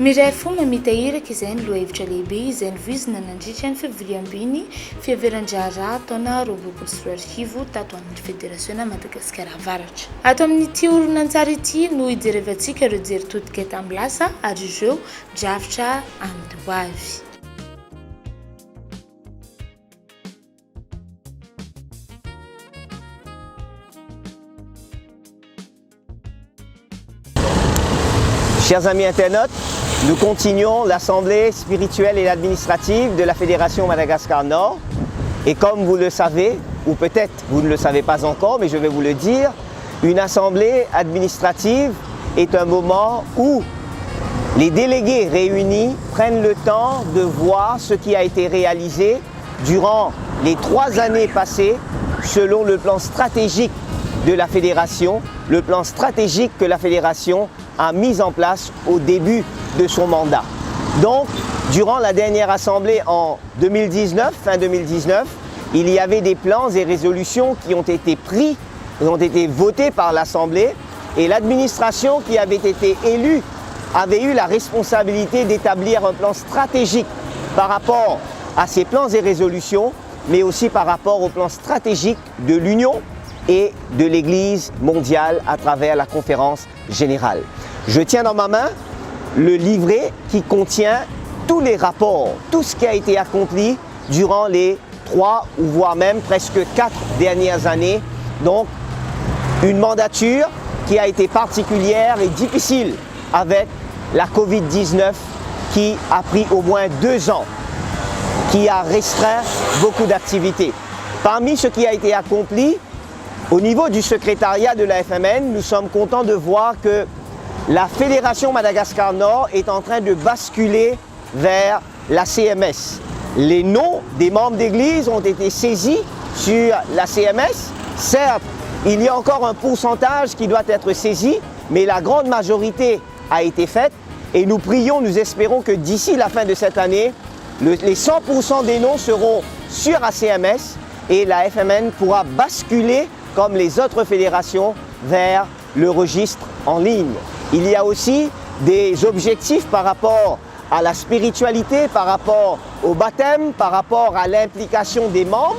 Miray fo mamita iraka izay ny lohahevitra lehibe izay novoizina nandritra ny fivoriamben'ny fiheveran-draharaha taona 2022 tato amin'ny Federasiona Madagasikara Avaratra. Ato amin'ity horonantsary ity no hijerevantsika ireo jery todika tamin'ny lasa ary ireo drafitra amin'ny ho avy. Chers amis internautes, nous continuons l'assemblée spirituelle et administrative de la Fédération Madagascar Nord. Et comme vous le savez, ou peut-être vous ne le savez pas encore, mais je vais vous le dire, une assemblée administrative est un moment où les délégués réunis prennent le temps de voir ce qui a été réalisé durant les trois années passées selon le plan stratégique de la fédération, le plan stratégique que la fédération a mis en place au début de son mandat. Donc, durant la dernière assemblée en 2019, fin 2019, il y avait des plans et résolutions qui ont été pris, ont été votés par l'Assemblée et l'administration qui avait été élue avait eu la responsabilité d'établir un plan stratégique par rapport à ces plans et résolutions, mais aussi par rapport au plan stratégique de l'Union et de l'Église mondiale à travers la conférence générale. Je tiens dans ma main le livret qui contient tous les rapports, tout ce qui a été accompli durant les trois ou voire même presque quatre dernières années. Donc, une mandature qui a été particulière et difficile avec la Covid-19 qui a pris au moins deux ans, qui a restreint beaucoup d'activités. Parmi ce qui a été accompli, au niveau du secrétariat de la FMN, nous sommes contents de voir que la Fédération Madagascar Nord est en train de basculer vers la CMS. Les noms des membres d'église ont été saisis sur la CMS. Certes, il y a encore un pourcentage qui doit être saisi, mais la grande majorité a été faite. Et nous prions, nous espérons que d'ici la fin de cette année, les 100% des noms seront sur ACMS et la FMN pourra basculer, comme les autres fédérations, vers le registre en ligne. Il y a aussi des objectifs par rapport à la spiritualité, par rapport au baptême, par rapport à l'implication des membres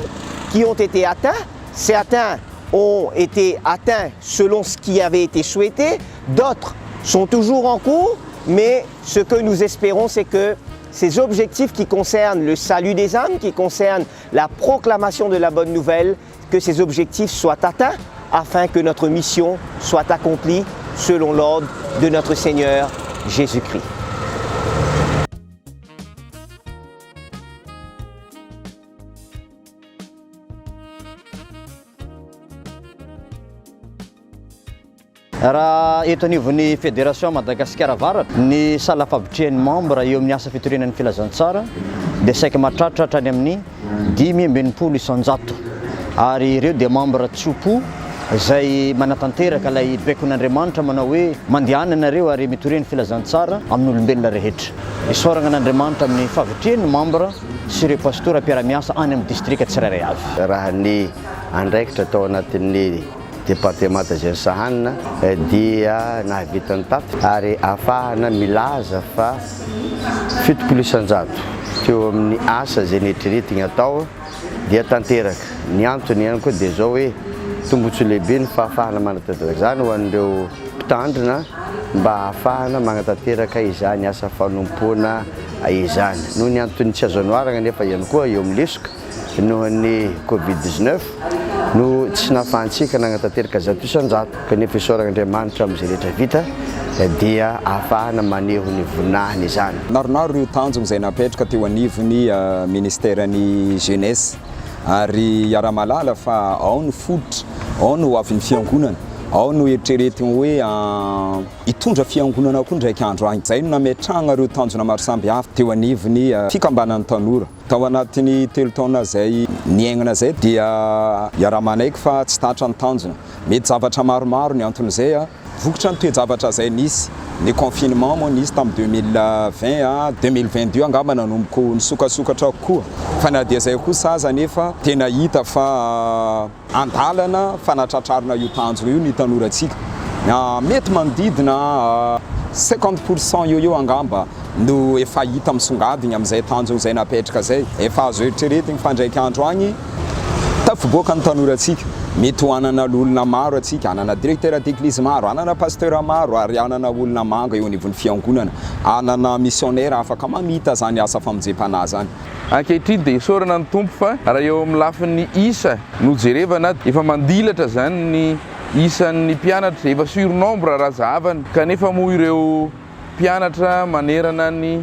qui ont été atteints. Certains ont été atteints selon ce qui avait été souhaité, d'autres sont toujours en cours, mais ce que nous espérons, c'est que ces objectifs qui concernent le salut des âmes, qui concernent la proclamation de la bonne nouvelle, que ces objectifs soient atteints afin que notre mission soit accomplie selon l'ordre de notre Seigneur Jésus-Christ. Raha eto anivon'ny Fédération Madagasikara Avaratra, ny salam-pahavitrihan'ny membre eo amin'ny asa fitoriana ny filazantsara dia saika mahatratra hatrany amin'ny 65%, ary ireo dia membre tso-po izay manatanteraka ilay baikon'Andriamanitra manao hoe mandehana ianareo ary mitoria ny filazantsara amin'olombelona rehetra. Isaoragna an'Andriamanitra amin'ny fahavitrihan'ny membre sy ireo pastora mpiara-miasa any amin'ny distrika tsirairay avy. Raha ny andraikitra tao anatin'ny departemanta izay nosahanina dia nahavita ny tatitra ary ahafahana milaza fa 70% teo amin'ny asa izay neritreretigna atao dia tanteraka. Ny antony ihany koa dia izao hoe tombotsoa lehibe ny fahafahana manatanteraka izany ho an'ireo mpitandrina mba hahafahana manatanteraka izany asa fanompoana izany. Noho ny antony tsy azo anoharana anefa ihany koa eo amin'ny lesoka noho ny Covid 19 no tsy nahafahantsika nanatanteraka 100% kanefa isaorana Andriamanitra amin'izay rehetra vita dia ahafahana maneho ny voninahiny izany. Maromaro ireo tanjona izay napetraka teo anivon'ny ministeran'ny jeunesse ary iaraha-mahalala fa ao ny fototra, ao no hoavin'ny fiangonana, ao no eritreretina hoe hitondra fiangonana koa indraika andro any. Izay no nametrahana ireo tanjona maro samihafa teo anivon'ny fikambanan'ny tanora. Tao anatin'ny telo taona izay niainana izay dia iaraha-manaiky fa tsy tratra ny tanjona. Mety zavatra maromaro ny anton'izay. Vokatra ny toe-javatra izay nisy, ny confinement moa nisy tamin'ny 2020, 2022 angamba nanomboka nisokasokatra kokoa. Fa na dia izay kosa aza anefa tena hita fa andalana fanatratrarana io tanjona io ny tanorantsika. Mety manodidina. 50% eo eo angamba no efa hita misongadina amin'izay tanjona izay napetraka izay. Efa azo eritreretina fa indraika andro agny tafiboaka ny tanorantsika. Mety ho hanana olona maro antsika, hanana directeur d'église maro, hanana pasteur maro ary hanana olona manga eo anivon'ny fiangonana, hanana missionnaire afaka mamita izany asa famonjem-panahy izany. Ankehitriny dia isaorana ny Tompo fa raha eo amin'ny lafiny isa no jerevana, efa mandilatra izany ny isan'ny mpianatra, efa surnombre raha zahavana, kanefa moa ireo mpianatra manerana ny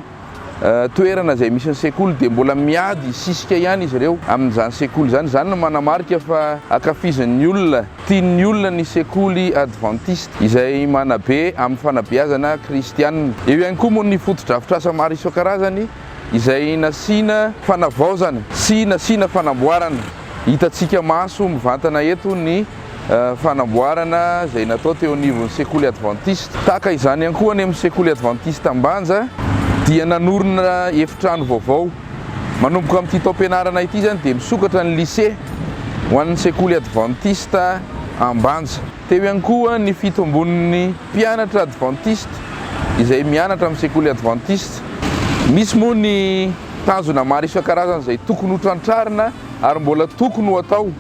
toerana izay misy ny sekoly dia mbola miady sisika ihany izy ireo amin'izany sekoly izany. Izany no manamarika fa ankafizin'ny olona, tian'ny olona ny sekoly advantista izay manabe amin'ny fanabeazana kristianina. Eo ihany koa moa ny fotodrafitrasa maro isan-karazany izay nasiana fanavaozana sy nasiana fanamboarana. Hitantsika maso mivantana eto ny fanamboarana izay natao teo anivon'ny sekoly advantista. Tahaka izany ihany koa any amin'ny sekoly advantista Ambanja dia nanorina efitrano vaovao. Manomboka amin'ity taom-pianarana ity izany dia misokatra ny lycée ho an'ny sekoly advantista Ambanja. Teo ihany koa ny fitombon'ny mpianatra advantista izay mianatra amin'ny sekoly advantista. Misy moa ny tanjona maro isan-karazany izay tokony ho trantrarina ary mbola tokony ho atao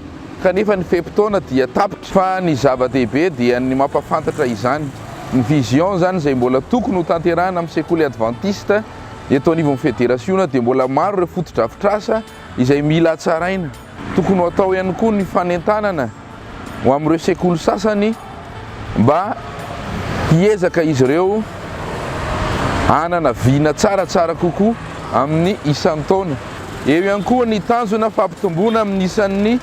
kanefa ny fe-potoana dia tapitra fa ny zava-dehibe dia ny mampafantatra izany. Ny vision izany izay mbola tokony ho tanterahina amin'ny sekoly advantista eto anivon'ny federasiona dia mbola maro ireo fotodrafitrasa izay mila hatsaraina. Tokony ho atao ihany koa ny fanentanana ho amin'ireo sekoly sasany mba hiezaka izy ireo hanana vina tsaratsara kokoa amin'ny isan-taona. Eo ihany koa ny tanjona fampitomboana amin'ny isan'ny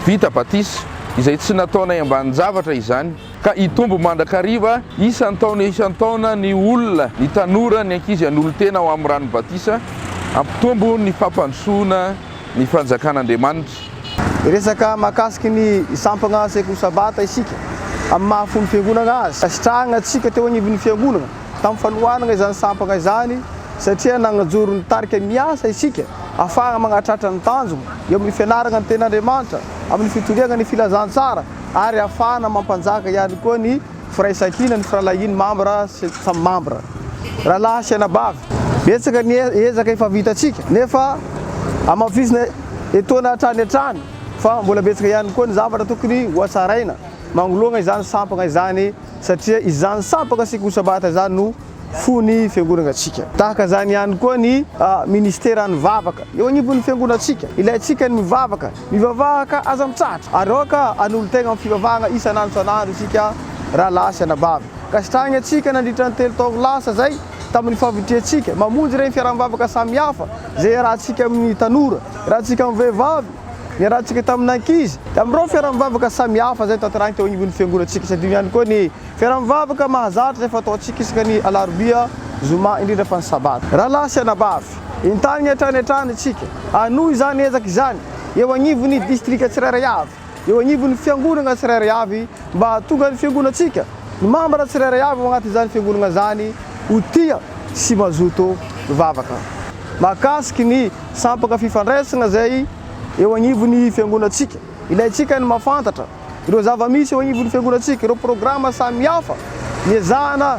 vita batisa, izay tsy nataonay ambanin-javatra izany, ka hitombo mandrakariva isan-taona isan-taona ny olona, ny tanora, ny ankizy hanolo-tena ho amin'ny ran'ny batisa, hampitombo ny fampandrosoana ny fanjakan'Andriamanitra. Hiresaka mahakasiky ny sampagna Sekoly Sabata isika amin'ny maha fon'ny Fiangonagna azy. Sitrahagna antsika teo agnivon'ny Fiangonagna tamin'ny fanohanagna izany sampagna izany satria nagnajoro ny tarika miasa isika ahafahagna magnatratra ny tanjogno eo amin'ny fianaragna ny Tenin'Andriamanitra, amin'ny fitoriagna ny filazantsara ary ahafahana mampanjaka ihany koa ny firaisankina, ny firahalahian'ny mambra sy samy mambra. Rahalahy sy anabavy, betsaka ny ezaka efa vitantsika nefa hamafisina etoana hatrany hatrany fa mbola betsaka ihany koa ny zavatra tokony hohatsaraina magnoloana izany sampagna izany satria izany sampagna Sekoly Sabata izany no fony fiangonanantsika. Tahaka izany ihany koa ny ministeran'ny vavaka eo agnivon'ny fiangonantsika. Ilaintsika ny mivavaka. Mivavaha ka aza mitsahatra. Ary aoka hanolo-tegna amin'ny fivavahagna isan'andro isan'andro isika rahalahy sy anabavy. Ankasitrahagna antsika nandritra ny telo taogno lasa zay tamin'ny fahavitrihantsika mamonjy ireny fiaraha-mivavaka samihafa izay iarahantsika amin'ny tanora, iarahantsika amin'ny vehivavy, niarahantsika tamin'ny ankizy. Tamin'ireo fiaraha-mivavaka samihafa izay notanterahina teo agnivon'ny fiangonantsika. Tsy adino ihany koa ny fiaraha-mivavaka mahazatra izay fataontsika isaka ny alarobia, zoma, indrindra fa ny sabata. Rahalahy sy anabavy, entanigna hatrany hatrany isika hanohy izany ezaka izany eo agnivon'ny distrika tsirairay avy, eo agnivon'ny fiangonagna tsirairay avy mba hahatonga ny fiangonantsika, ny mambra tsirairay avy ao agnatin'izany fiangonagna izany ho tia sy mazoto mivavaka. Mahakasiky ny sampagna fifandraisagna izay eo agnivon'ny fiangonantsika, ilaintsika ny mahafantatra ireo zava-misy eo agnivon'ny fiangonantsika, ireo programa samihafa niezahana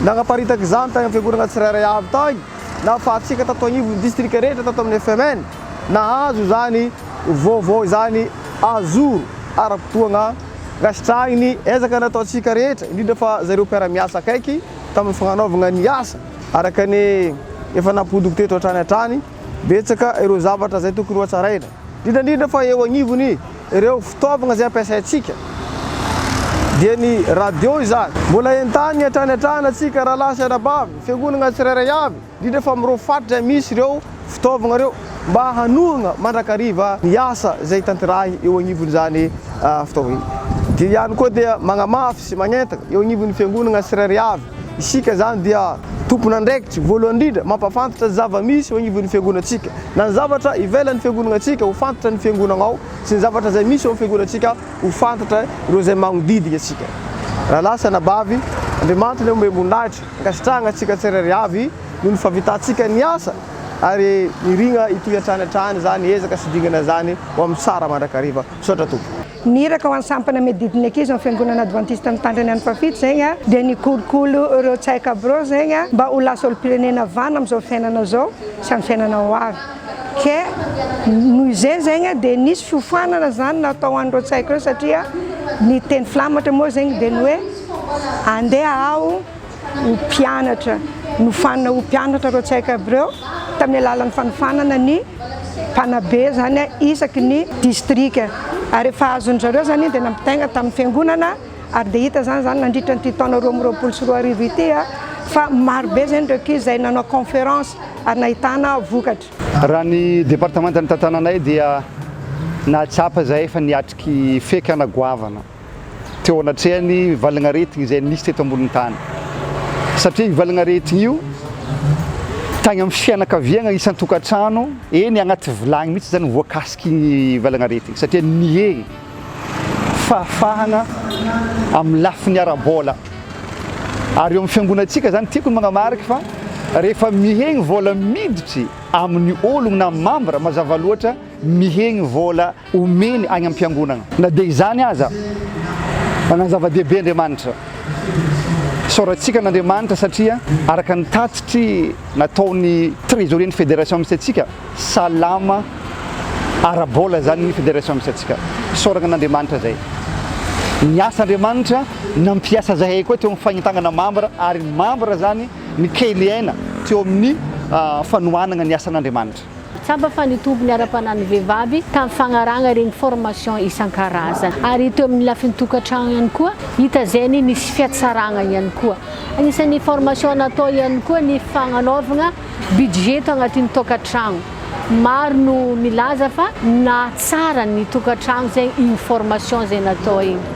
nagnaparitaka izany tagny amin'ny fiangonagna tsirairay avy tagny, nahafahantsika tato agnivon'ny distrika rehetra tato amin'ny FMN nahazo izany vaovao izany à jour, ara-potoagna. Ankasitrahiny ny ezaka nataontsika rehetra, indrindra fa zareo mpiara-miasa akaiky tamin'ny fagnanaovagna ny asa. Araka ny efa nampodiko teto hatrany hatrany, betsaka ireo zavatra izay tokony hohatsaraina, indrindra indrindra fa eo agnivony ireo fitaovagna izay ampiasaintsika, dia ny radio izany. Mbola entanigny hatrany hatrany antsika rahalahy sy anabavy, fiangonagna tsirairay avy, indrindra fa amin'ireo faritra misy ireo fitaovagna ireo, mba hanohagna mandrakariva ny asa izay tanterahy eo agnivon'izany fitaovagna iny. Dia ihany koa dia magnamafy sy magnentagna eo agnivon'ny fiangonagna tsirairay avy isika izany dia tompon'andraikitry voalohany indrindra mampafantatra ny zava-misy eo agnivon'ny fiangonantsika, na ny zavatra ivelan'ny fiangonagnatsika ho fantatra ny fiangonagna ao sy ny zavatra izay misy eo amin'ny fiangonantsika ho fantatra ireo izay magnodidigna antsika. Rahalahy sy anabavy, Andriamanitra anie omem-boninahitra, ankasitrahagna antsika tsirairay avy noho ny fahavitantsika ny asa ary nirigna hitohy hatrany hatrany izany ezaka sy dingana izany ho amin'ny tsara mandrakariva. Misaotra Tompo. Ny iraka ho an'ny sampana miadidy ny ankizy ao amin'ny Fiangonana Advantista Mitandrina ny Fahafito zegny dia nikolokolo ireo tsaika aby ireo zegny mba ho lasa olom-pirenena vanona amin'izao fiainana izao sy amin'ny fiainana ho avy. Ke noho izay zegny dia nisy fiofanana zany natao ho an'ireo tsaika ireo satria ny teny filamatra moa zegny dia ny hoe andeha aho ho mpianatra. Nofanina ho mpianatra ireo tsaika aby ireo tamin'ny alalan'ny fanofanana ny mpanabe zany isaky ny distrika ary efa azon-dry zareo zany iny dia nampitaina tamin'ny fiangonana ary dia hita zany zany nandritra an'ity taona 2022 ity fa maro be zany ireo ankizy izay nanao conférence ary nahitana vokatra. Raha ny departemanta nitantananay dia nahatsapa izahay fa niatriky fihaikana goavana. teo anatrehan'ny valagnaretigny izay nisy teto ambonin'ny tany. Satria io valagnaretigny io tagny amin'ny fianakaviagna isan-tokantrano, eny agnaty vilagny mihitsy zany voakasik'igny valagnaretigny satria nihegny fahafahagna amin'ny lafiny ara-bôla. Ary eo amin'ny fiangonantsika zany tiako ny magnamariky fa rehefa mihegny vôla miditry amin'ny ologno na mambra mazava loatra mihegny vôla omeny any am-piangonana. Na dia izany aza, manana zava-dehibe Andriamanitra. Isaorantsika an'Andriamanitra satria araka ny tatitry nataon'ny trésorier-n'ny fédération misy antsika, salama ara-bola izany ny fédération misy antsika. Isaorana an'Andriamanitra izay. Niasa Andriamanitra, nampiasa zahay koa teo amin'ny fagnentagnana mambra ary ny mambra izany nikely aina teo amin'ny fanohanagna ny asan'Andriamanitra. Tsapa fa nitombo ny ara-panahin'ny vehivavy tamin'ny fagnarahana ireny formation isan-karazany. Ary teo amin'ny lafiny tokantragno ihany koa, hita izay nisy fihatsaragna ihany koa. Anisan'ny formation natao ihany koa ny fagnanaovagna budget tao agnatin'ny tokantragno. Maro no milaza fa nahatsara ny tokantragno zegny igny formation izay natao igny.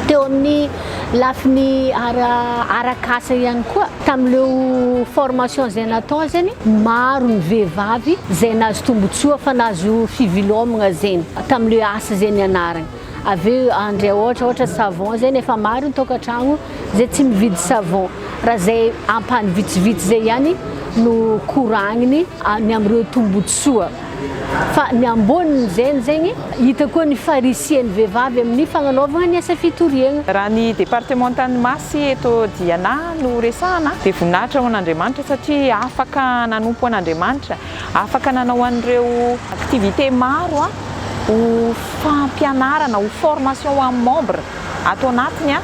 Teo amin'ny lafiny ara-arak'asa ihany koa, tamin'ireo formation izay natao zegny, maro ny vehivavy izay nahazo tombotsoa fa nahazo fivelomagna zegny tamin'ilay asa izay nianarany. Avy eo andre ohatra ohatra savon zegny efa maro ny tokantragno izay tsy mividy savon, raha izay ampahany vitsivitsy izay ihany no koragniny ny amin'ireo tombotsoa. Fa ny ambonin'izay zegny hita koa ny faharisihan'ny vehivavy amin'ny fagnanaovagna ny asa fitoriagna. Raha ny departemantan'ny Masy eto Diana no resahana dia voninahitra ho an'Andriamanitra satria afaka nanompo an'Andriamanitra, afaka nanao an'ireo activités maro ho fampianarana, ho formation ho an'ny membre ato anatiny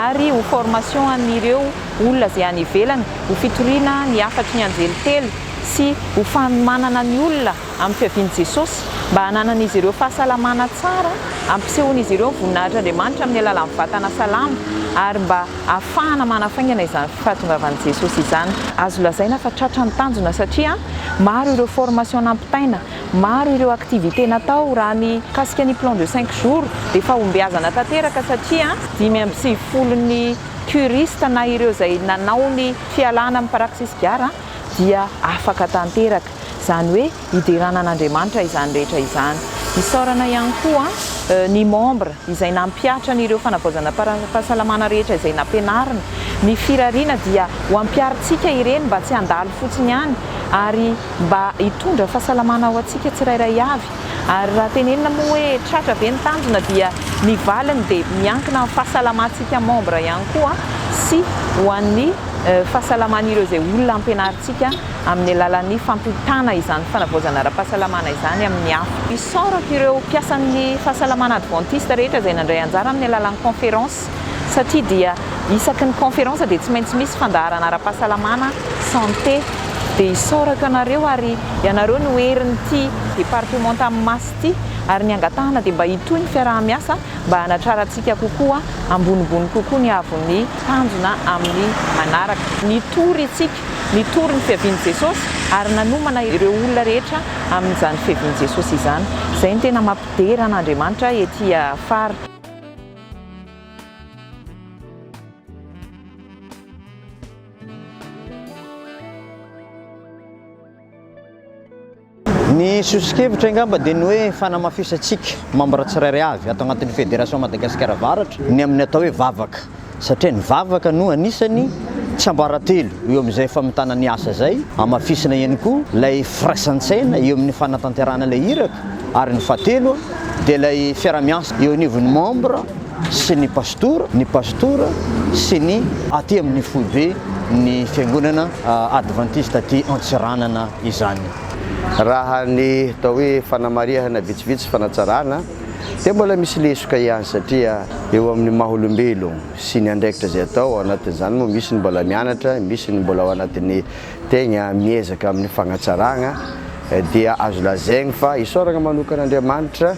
ary ho formation an'ireo olona izay any ivelany, ho fitoriana ny hafatry ny anjely telo sy ho fanomanana ny olona amin'ny fiavian'i Jesosy mba hananan'izy ireo fahasalamana tsara, hampisehoan'izy ireo ny voninahitr'Andriamanitra amin'ny alalan'ny vatana salama, ary mba hahafahana manafaingana izany fahatongavan'i Jesosy izany. Azo lazaina fa tratra ny tanjona satria maro ireo formation nampitaina, maro ireo activité natao, raha ny mikasika ny plan de cinq jours dia fahombiazana tanteraka satria 95 ny curiste na ireo izay nanao ny fialana amin'ny praxis sigara dia afaka tanteraka. Izany hoe hiderana an'Andriamanitra izany rehetra izany. Isaorana ihany koa ny membre izay nampihatra an'ireo fanavaozana pahasalamana rehetra izay nampianarina. Ny firariana dia ho ampiharintsika ireny mba tsy handalo fotsiny ihany ary mba hitondra fahasalamana ho antsika tsirairay avy. Ary raha tenenina moa hoe tratra ve ny tanjona dia ny valiny dia miankina amin'ny fahasalamantsika membre ihany koa sy ho an'ny fahasalaman'ireo izay olona ampianarintsika amin'ny alalan'ny fampitana izany fanavaozana ara-pahasalamana izany amin'ny hafa. Isaorako ireo mpiasan'ny fahasalamana adventiste rehetra izay nandray anjara amin'ny alalan'ny conférence satria dia isaky ny conférence dia tsy maintsy misy fandaharana ara-pahasalamana, santé, dia isaorako anareo ary ianareo no herin'ity departemanta Masy ity ary ny angatahana dia mba hitohy ny fiaraha-miasa mba hanatrarantsika kokoa ambonimbony kokoa ny haavon'ny tanjona amin'ny manaraka. Nitory isika, nitory ny fiavian'i Jesosy ary nanomana ireo olona rehetra amin'izany fiavian'i Jesosy izany. Izay no tena mampidera an'Andriamanitra ety afara. Ny soso-kevitra angamba dia ny hoe fanamafisantsika mambra tsirairay avy ato anatin'ny Fédération Madagasikara Avaratra ny amin'ny atao hoe vavaka satria ny vavaka no anisany tsiambaratelo eo amin'izay famitana ny asa izay, hamafisina ihany koa ilay firaisan-tsaina eo amin'ny fanatanterahana ilay iraka ary ny fahatelo dia ilay fiaraha-miasa eo anivon'ny membre sy ny pastora, ny pastora sy ny aty amin'ny foibe ny fiangonana advantista aty Antsiranana izany. Raha ny atao hoe fanamarihana vitsivitsy fanatsarana dia mbola misy lesoka ihany satria eo amin'ny maha olombelogno sy ny andraikitra izay atao, ao anatin'izany moa misy ny mbola mianatra, misy ny mbola ao anatin'ny tegna miezaka amin'ny fagnatsaragna dia azo lazaigny fa isaoragna manokana Andriamanitra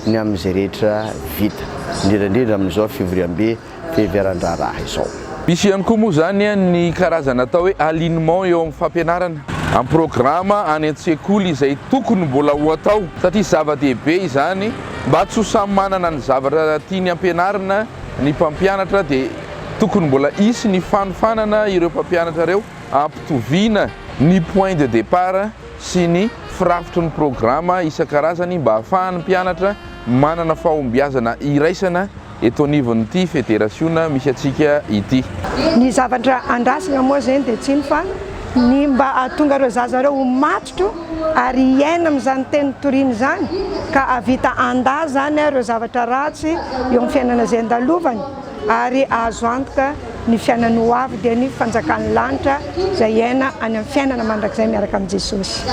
ny amin'izay rehetra vita, indrindra indrindra amin'izao fivoriambe fiheveran-draharaha izao. Misy ihany koa moa izany ny karazana atao hoe alignement eo amin'ny fampianarana amin'ny programa any an-tsekoly izay tokony mbola ho atao satria zava-dehibe izany mba tsy ho samy manana ny zavatra tiany ampianarina ny mpampianatra dia tokony mbola hisy ny fanofanana ireo mpampianatra ireo hampitoviana ny point de départ sy ny firafitry ny programa isan-karazany mba hahafahan'ny mpianatra manana fahombiazana iraisana eto anivon'ity federasiona misy antsika ity. Ny zavatra andrasana moa izany dia tsy ino fa ny mba hahatonga ireo zaza ireo ho matotro ary hiaina amin'izany teny toriana izany ka hahavita handà izany ireo zavatra ratsy eo amin'ny fiainana izay andalovany ary hahazo antoka ny fiainany ho avy dia ny fanjakan'ny lanitra izay hiaina any amin'ny fiainana mandrakizay miaraka amin'i Jesosy.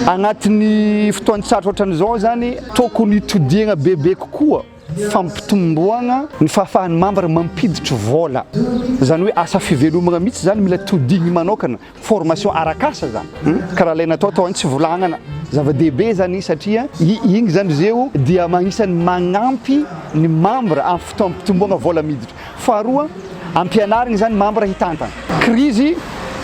Agnatin'ny fotoan-tsarotra ohatran'izao zany tokony hitodihagna bebe kokoa fampitomboagna ny fahafahan'ny mambra mampiditry vôla, zany hoe asa fivelomagna mihitsy zany mila todihigny manokana, formation arak'asa zany, karaha lay natao tao tsy volagnana, zava-dehibe zany igny satria igny zany zeo dia agnisan'ny magnampy ny mambra amin'ny fotoam-pitomboagna vôla miditra. Faharoa, ampianarigny zany mambra hitantana. Krizy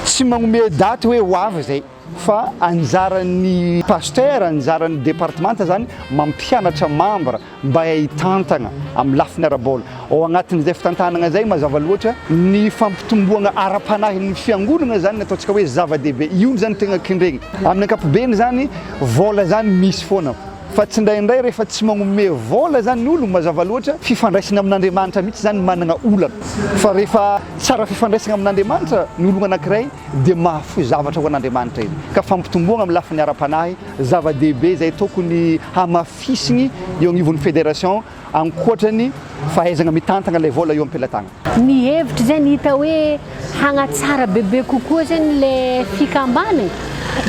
tsy magnome daty hoe ho avy zay. Fa anjaran'ny pasteur, anjaran'ny departemanta zany mampianatra mambra mba hitantagna amin'ny lafiny ara-bola. Ao agnatin'izay fitantanagna zay mazava loatra ny fampitomboagna ara-panahin'ny fiangonagna zany ny ataontsika hoe zava-dehibe. Io zany tegna kendregny. Amin'ny ankapobeny zany vôla zany misy foana fa tsindraindray rehefa tsy magnome vôla zany ny ologno mazava loatra fifandraisagna amin'Andriamanitra mihitsy zany managna olana. Fa rehefa tsara fifandraisagna amin'Andriamanitra ny ologno anankiray dia mahafoy zavatra ho an'Andriamanitra izy. Ka fampitomboana amin'ny lafiny ara-panahy, zava-dehibe izay tokony hamafisiny eo agnivon'ny fédération ankoatra ny fahaizana mitantana ilay vola eo am-pelatanana. Ny hevitra izay hita hoe hagnatsara bebe kokoa zegny le fikambanagna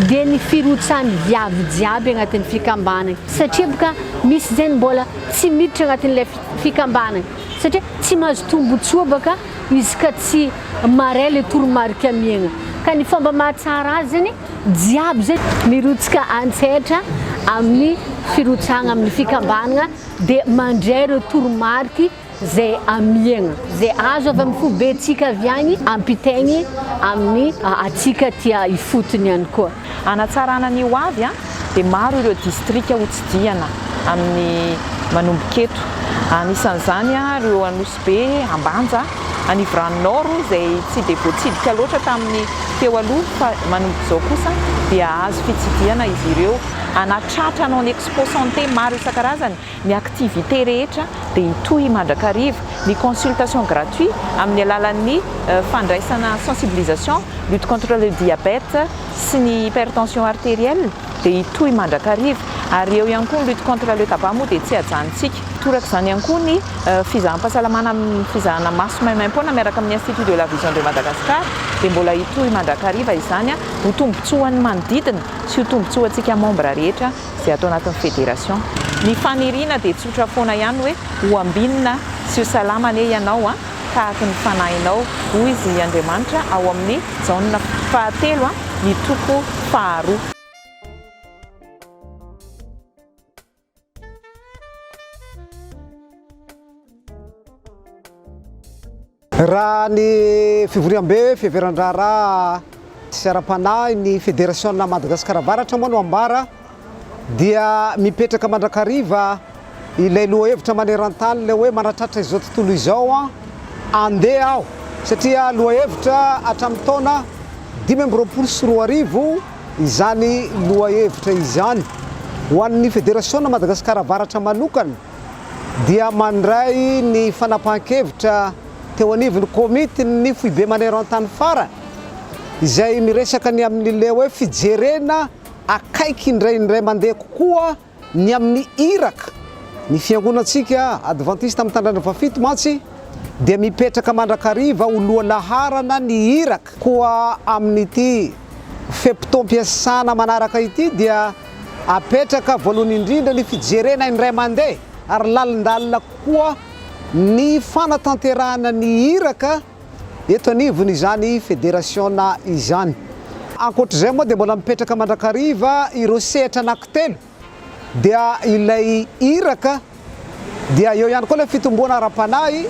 dia ny firotsahan'ny viavy jiaby agnatin'ny fikambanagna satria boka misy zegny mbola tsy miditra agnatin'ilay fikambanagna satria tsy mahazo tombotsoa baka Izy ka tsy marais le toromarika amiagna ka ny fomba mahatsara azy zegny jiaby zegny mirotsaka antsetra amin'ny firotsahagna amin'ny fikambanagna de mandray ireo toromariky zay amiagna zay azo avy amin'ny foibentsika avy agny ampitaigny amin'ny atsika aty ifotony ihany koa. Hanatsarana ny ho avy dia maro ireo distrika hotsidihana amin'ny manomboka eto. Anisan'izany ireo Anosibe, Ambanja, Anivorano Nord izay tsy dia voatsidika loatra tamin'ny teo aloha fa manomboka izao kosa dia hahazo fitsidihana izy ireo. Hanatratra hanao ny expo santé maro isan-karazany ny activité rehetra dia hitohy mandrakariva ny consultation gratuit amin'ny alalan'ny fandraisana sensibilisation lutte contre le diabète sy ny hypertension artérielle dia hitohy mandrakariva ary eo ihany koa ny lutte contre le tabac moa dia tsy hajanontsika. Torak'izany ihany koa ny fizaham-pahasalamana amin'ny fizahana maso maimaimpoana miaraka amin'ny Institut de la Vision de Madagascar dia mbola hitohy mandrakariva izany ho tombotsoan'ny manodidina sy ho tombotsoantsika membre rehetra izay ato anatin'ny fédération. Ny faniriana dia tsotra foana ihany hoe ho ambinina sy ho salama anie ianao an, tahaky ny fanahinao, hoy izy Andriamanitra ao amin'ny Jaona fahatelo ny toko faharoa. Raha ny fivoriambe fiheveran-draharaha sy ara-panahy ny Federasiona Madagasikara Avaratra moa no ambara dia mipetraka mandrakariva ilay lohahevitra maneran-tany ilay hoe manatratra izao tontolo izao andeha aho satria lohahevitra hatramin'ny taona 2025 izany lohahevitra izany. Ho an'ny Federasiona Madagasikara Avaratra manokana dia mandray ny fanapahan-kevitra teo anivon'ny komitin'ny foibe maneran-tany farany izay miresaka ny amin'ilay hoe fijerena akaiky indraindray mandeha kokoa ny amin'ny iraka. Ny fiangonantsika Advantista Mitandrina Fahafito mantsy dia mipetraka mandrakariva ho lohalaharana ny iraka, koa amin'ity fe-potoam-piasana manaraka ity dia apetraka voalohany indrindra ny fijerena indray mandeha ary lalindalina kokoa ny fanatanterahana ny iraka eto anivon'izany federasiona izany. Ankoatr'izay moa dia mbola mipetraka mandrakariva ireo sehatra anankitelo dia ilay iraka dia eo ihany koa ilay fitomboana ara-panahy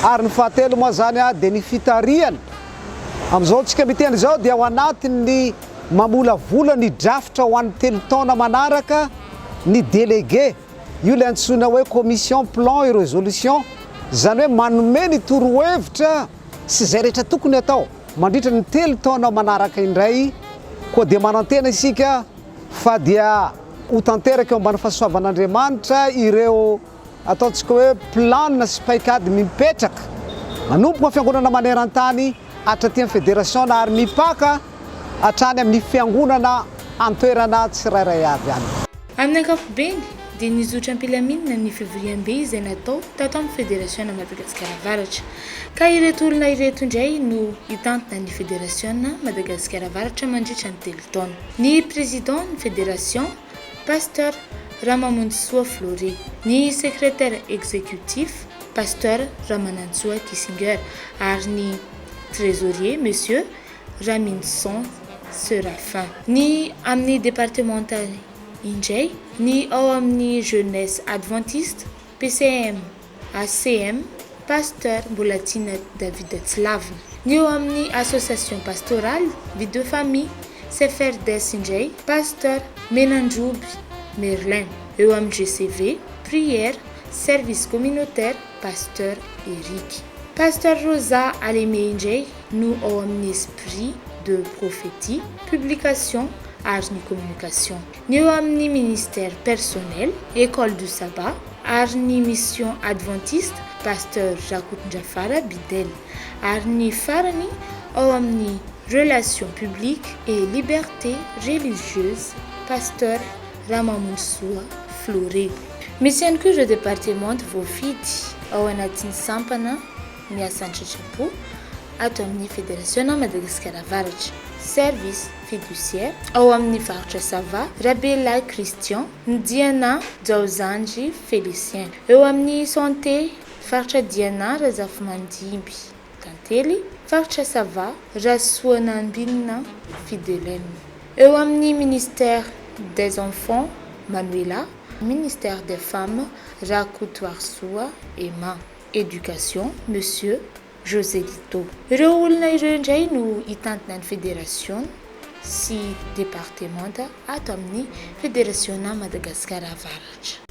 ary ny fahatelo moa izany dia ny fitarihana. Amin'izao tsika miteny izao dia ao anatin'ny mamolavola ny drafitra ho an'ny telo taona manaraka ny délégué. Io ilay antsoina hoe commission plan et résolution, izany hoe manome ny torohevitra sy izay rehetra tokony atao mandritra ny telo taona manaraka indray, koa dia manantena isika fa dia ho tanteraka eo ambany fahasoavan'Andriamanitra ireo ataontsika hoe plan sy paikady mipetraka manomboka amin'ny fiangonana maneran-tany hatraty amin'ny federasiona ary mipaka hatrany amin'ny fiangonana an-toerana tsirairay avy any. Amin'ny ankapobeny dia nizotra am-pilaminana ny fivoriambe izay natao tato amin'ny Federasiona Madagasikara Avaratra. Ka ireto olona ireto indray no hitantana ny Federasiona Madagasikara Avaratra mandritra ny telo taona. Ny Président ny Fédération, Pasteur Ramamonjisoa Flory. Ny Secrétaire Exécutif, Pasteur Ramanantsoa Kissinger ary ny Trésorier, Monsieur Raminson Seraphin. Ny amin'ny departemanta indray, ny ao amin'ny Jeunesse Adventiste, PCM, ACM, Pasteur Mbolatiana David Tsilavina. Ny eo amin'ny Association Pastorale Vie de Famille, CFRDS indray, Pasteur Menandroby Merlin. Eo amin'ny GCV, Prière, Service Communautaire, Pasteur Eric. Pasteur Rosa Aleme indray no ao amin'ny Esprit de Prophétie, Publication ary ny Communication. Ny eo amin'ny Ministère Personnel, École du Sabbat ary ny Mission Adventiste, Pasteur Rakotondrafara Bidel. Ary ny farany ao amin'ny Relations Publiques et Liberté Religieuse, Pasteur Ramamonjisoa Floré. Misy ihany koa ireo departemanta voafidy ao anatin'ny sampana miasa an-tsitrapo ato amin'ny Federasiona Madagasikara Avaratra, Service Fiduciaire, ao amin'ny faritra Sava, Rabelahy Christian, Ndiana Jaozandry Félicien. Eo amin'ny Santé, faritra Diana Razafimandimby Tantely, faritra Sava, Rasoanambinina Fidelem. Eo amin'ny Ministère des Enfants, Manuela, Ministère des Femmes, Rakotoarisoa Emma. Éducation, Monsieur Joselito. Ireo olona ireo indray no hitantana ny federasiona sy departemanta ato amin'ny Federasiona Madagasikara Avaratra.